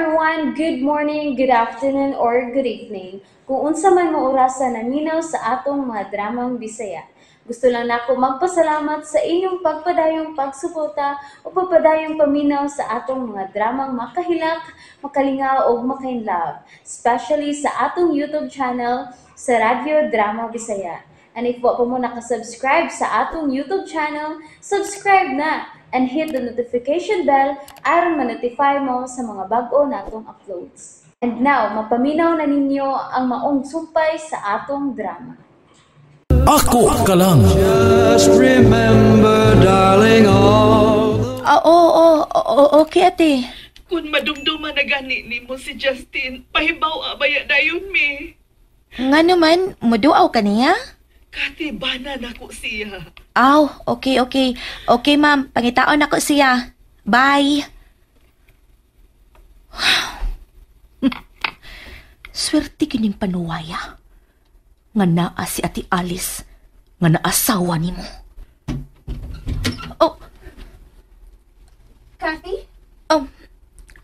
everyone! Good morning, good afternoon, or good evening. Kung unsa man mo orasa naminaw sa atong mga dramang Bisaya. Gusto lang nako magpasalamat sa inyong pagpadayong pagsuporta o pagpadayong paminaw sa atong mga dramang makahilak, makalingaw o makainlove, especially sa atong YouTube channel sa Radyo Drama Bisaya. And if wa pa mo nakasubscribe sa atong YouTube channel, subscribe na and hit the notification bell aron ma-notify mo sa mga bag-o natong uploads. And now, mapaminaw na ninyo ang maong sumpay sa atong drama. Ako ka lang. Just remember, darling, all the Oo, okay ate. Kung madumduman na gani nimo si Justin, pahibaw abaya dayon mi. Nga naman, muduaw ka niya? Kati bana nako siya. Aw, okay, okay. Okay, ma'am. Pangitaon ako siya. Bye. Swerte kining panuwaya. Nga naa si Ate Alice. Nga naasawa nimo. Oh. Kathy? Oh,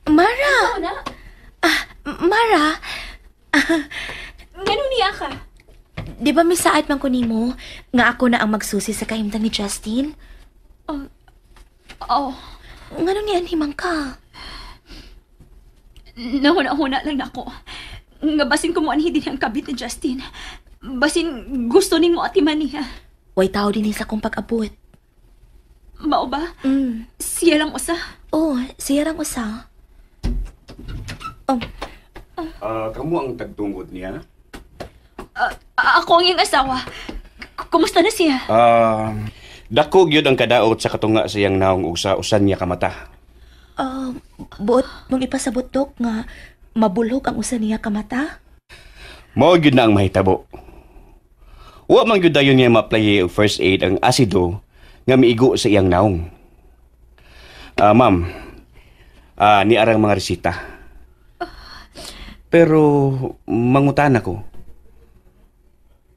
Mara. Ano na? Ah, Mara. Ngano niya ka? Di ba misaad man ko nimo nga ako na ang magsusi sa kahimtang ni Justin? Oh, Ngano niyan himang ka? Nahuna-huna lang nako. Nga basin ko mo anhi din ang kabit ni Justin. Basin gusto nimo atiman niya. Way tao din sa akong pag-abot. Mao ba? Mm. Siya lang usa. Oh, siya lang usa. Oh, Kamu ang tagtungod niya? Ako ang iyang asawa. Kumusta na siya? Dako gyud ang kadaot sa katunga sa iyang naong ug sa usan niya kamata. Buot mong ipasabot, Dok, nga mabulhog ang usa niya kamata? Mao gyud na ang mahitabo. Wa man gyud dayon niya ma-apply og first aid ang asido nga miigo sa iyang naong. Ma'am, niarang mga resita. Pero mangutan ako.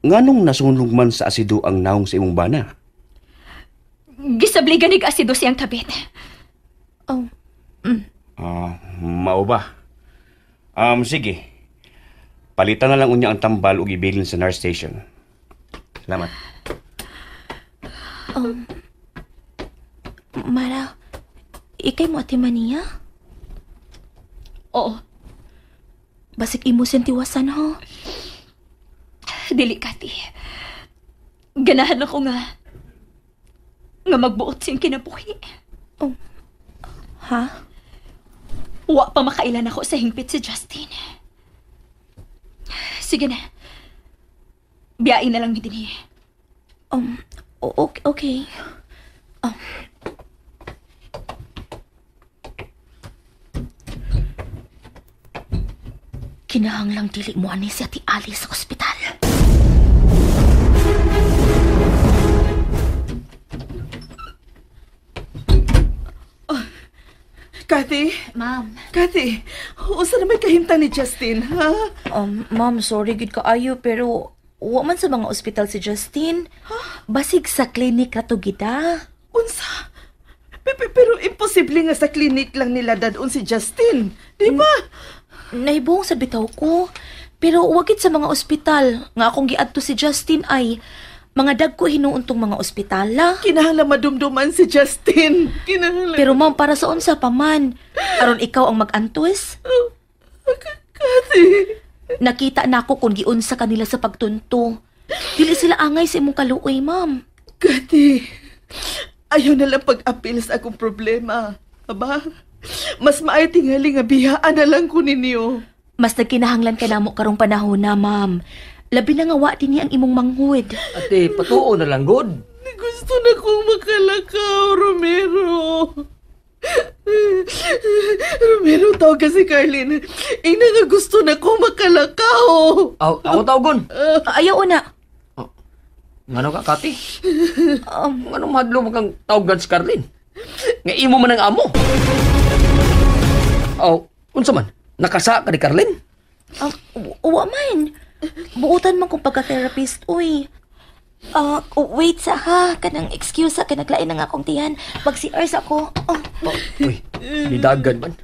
Nganong nasunog man sa asido ang naong sa imong bana? Gisabligan nig asido siyang kabit. Oh. Mao ba? Sige. Palitan na lang unya ang tambal ug ibilin sa nurse station. Salamat. Mara, ikay mo ate Mania? Oo. Basig imo siyang tiwasan, ho? Dili, Kati. Ganahan ako nga magbuot siyang kinabuhi. Oh. Ha? Wa pa makailan ako sa hingpit si Justin. Sige na. Biyain na lang mi dinhi. Okay. Okay. Kinahanglang dili mo ani si Ate Alice sa ospital. Oh, Kathy? Ma'am. Kathy, usa na may kahimtang ni Justin, ha? Ma'am, sorry gid kaayo pero wa man sa mga ospital si Justin. Huh? Basig sa klinik ra to gida. Unsa? Pero imposible nga sa klinik lang nila dadon si Justin, di ba? Nahibong sa bitaw ko. Pero wagit sa mga ospital nga akong giadto si Justin ay mga dagko hinuuntong mga ospital la. Kinahanglan madumduman si Justin. Kinahanglan. Pero ma'am, para sa unsa pa man? Aron ikaw ang mag-antos? Oh, Kathy. Nakita na ako kung giunsa kanila sa pagtunto. Dili sila angay sa imong kaluoy, ma'am. Kathy, ayaw na lang pag-apil sa akong problema. Aba, mas maay tingali nga biyaan na lang ko ninyo. Mas nagkinahanglan ka namo karong panahon na, ma'am. Labi na nga wa din niya ang imong manghud. Ate, patuo na lang, god. Gusto na kong makalakaw, Romero. Romero, tawag kasi Carlin. Ina nga gusto na kong makalakaw. Ako tawagon. Ayaw na. Oh, ngano ka, Kati? Ngano mahadlo mo kang tawagan si Carlin? Nga imo man ang amo. Oh, unsa man? Nakasa ka ni Carlin? Wa man. Buutan man kong pagka-therapist, uy. Wait sa ha. Kanang excuse sa kanaglain na nga akong tiyan. Mag-CR sa ako. Oh. Oh, uy, nidagan man.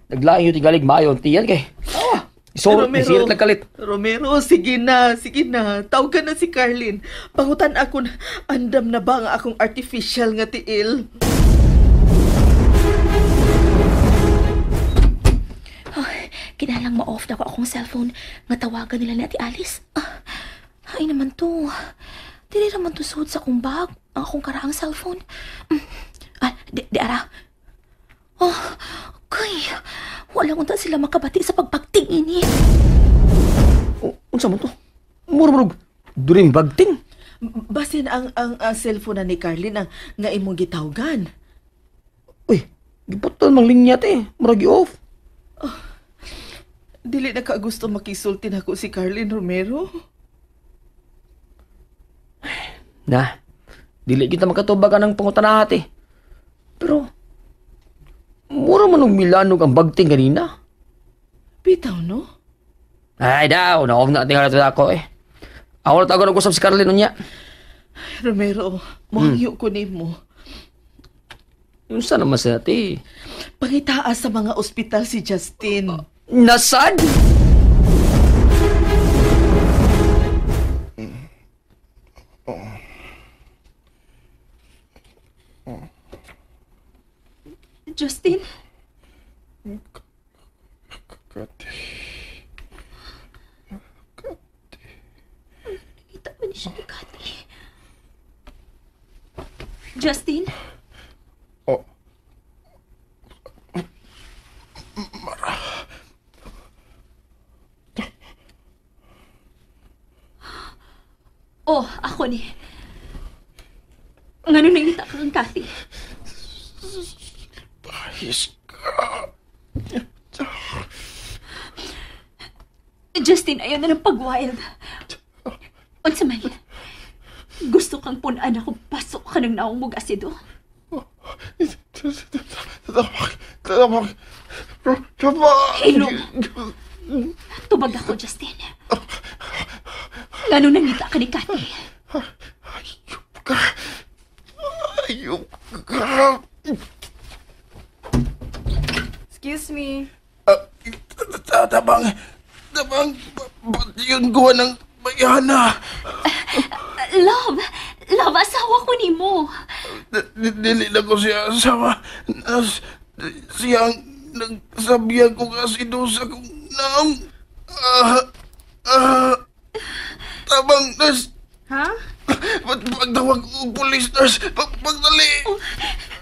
Naglain yung tingalig maayo ang tiyan kay. Ah, so, isirit lang kalit. Romero, sige na, sige na. Tawagan na si Carlin. Pangutan ako na, andam na ba ang akong artificial nga tiil? Oh, kinalang ma-off na ko akong cellphone nga tawagan nila ni Ate Alice. Ah, ay naman to. Dili naman to suod sa akong bag ang akong karaang cellphone. Ah, di ara. Oh, kay. Wala unta sila makabati sa pagbagting ini. Unsa man to? Murmurog. Duri bagting. Basin ang cellphone na ni Carlin ang nga imong gitawgan. Uy, giputol mang linya te. Murag i-off. Oh, dili na ka gusto makisulti nako si Carlin, Romero. Na, dili kita makatubag ang pangutana ate. Pero, mura man og milanog ang bagting kanina. Bitaw, no? Ay daw, na-off na tingala to ako eh. Ako na tago nag-usap si Carlin unya. Romero, mohangyo ko nimo. Unsa naman sa ate? Pangitaa sa mga ospital si Justin. Nasad? Justin? Kati. Nakita man siya ni Kati. Justin? Oh. Mara. Oh, ako ni. Ngano nangita ka kang Kathy? Bahis ka. Justin, ayaw na ng pag-wild. Unsa man, gusto kang punan ako, pasok ka ng naong mog asido. Hilom. Tubag ako, Justin. Ngano nangita ka ni Kathy? Ayop ka. Ayop ka. Excuse me. Tabang, ba't yun gawa ng bayana? Love, asawa ko ni mo. Dili na ko siya asawa. Siyang nagsabihan ko kasi doon sa kong naong. Tabang, nurse. Ha? Ba't pagtawag ko police, nurse? Pagdali. Oh,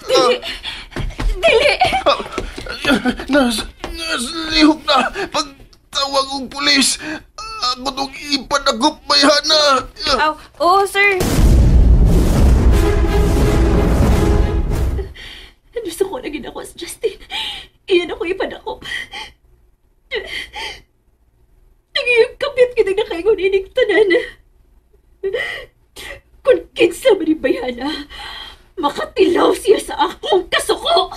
dili. Dili. Nurse, lihok na. Pagtawag kong pulis, ako itong ipanagop bayana. Oh, oo, sir. Gusto ko na ginako si Justin. Iyan ako ipanakop. Nagiyang kapit kitang nakaingon inig tanan. Kung kinsa man ni bayana, makatilaw siya sa akong kasuko.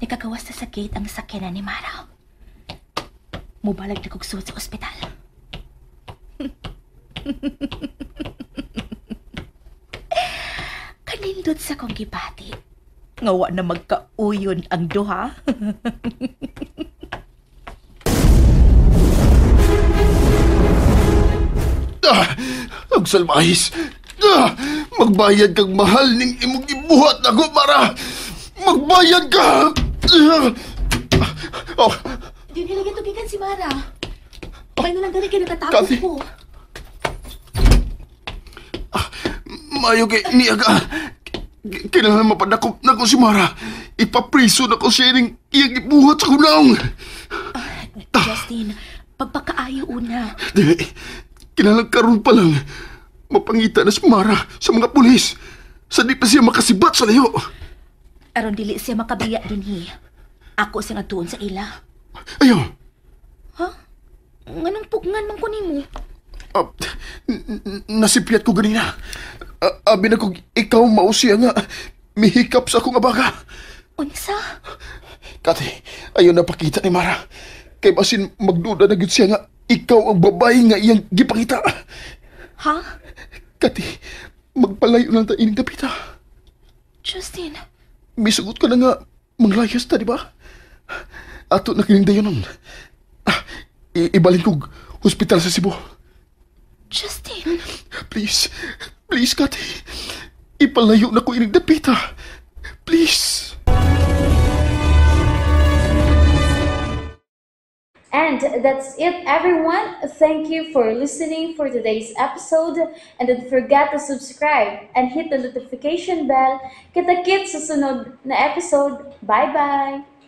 Nakagawas na sa gate ang sakyanan ni Mara. Mubalag na kog suod sa ospital. Kanindot sa kong gibati. Ngawa na magkauyon ang duha. Ang salmahis! Magbayad kang mahal ning imong ibuhat ako, Mara! Magbayad ka! Oh. Di nila gitugikan si Mara. May nalang gani kayo natatakot ko. Mayo kay niya ka. Kailangan mapadakop na ko si Mara. Ipapriso na ko siya ning iyang ibuhat sa kunaong. Justin, pagpakaayo una. Dili, kinahanglan karon pa lang mapangita na si Mara sa mga pulis. Sa di pa siya makasibat sa layo. Aron dili siya makabiya dinhi. Ako siyang atuon sa ila. Ayaw. Ha? Nganong pugnan man ko nimo? Nasipyat ko ganina. Abi na kong ikaw mao siya nga mihikap sa akong abaga. Unsa? Kati, ayaw na pakita ni Mara. Kay basin magduda na gyud siya nga ikaw ang babae nga iyang gipangita. Ha? Kati, magpalayo lang ta ining dapita. Justin, Misugot ka na nga manglayas ta, di ba? Ato na kining dayonon. Ah, ibalhin kog hospital sa Cebu. Justin. Please, please, Kati. Ipalayo na ko ining dapita. Please. And that's it, everyone. Thank you for listening for today's episode. And don't forget to subscribe and hit the notification bell. Kita-kits sa sunod na episode. Bye-bye!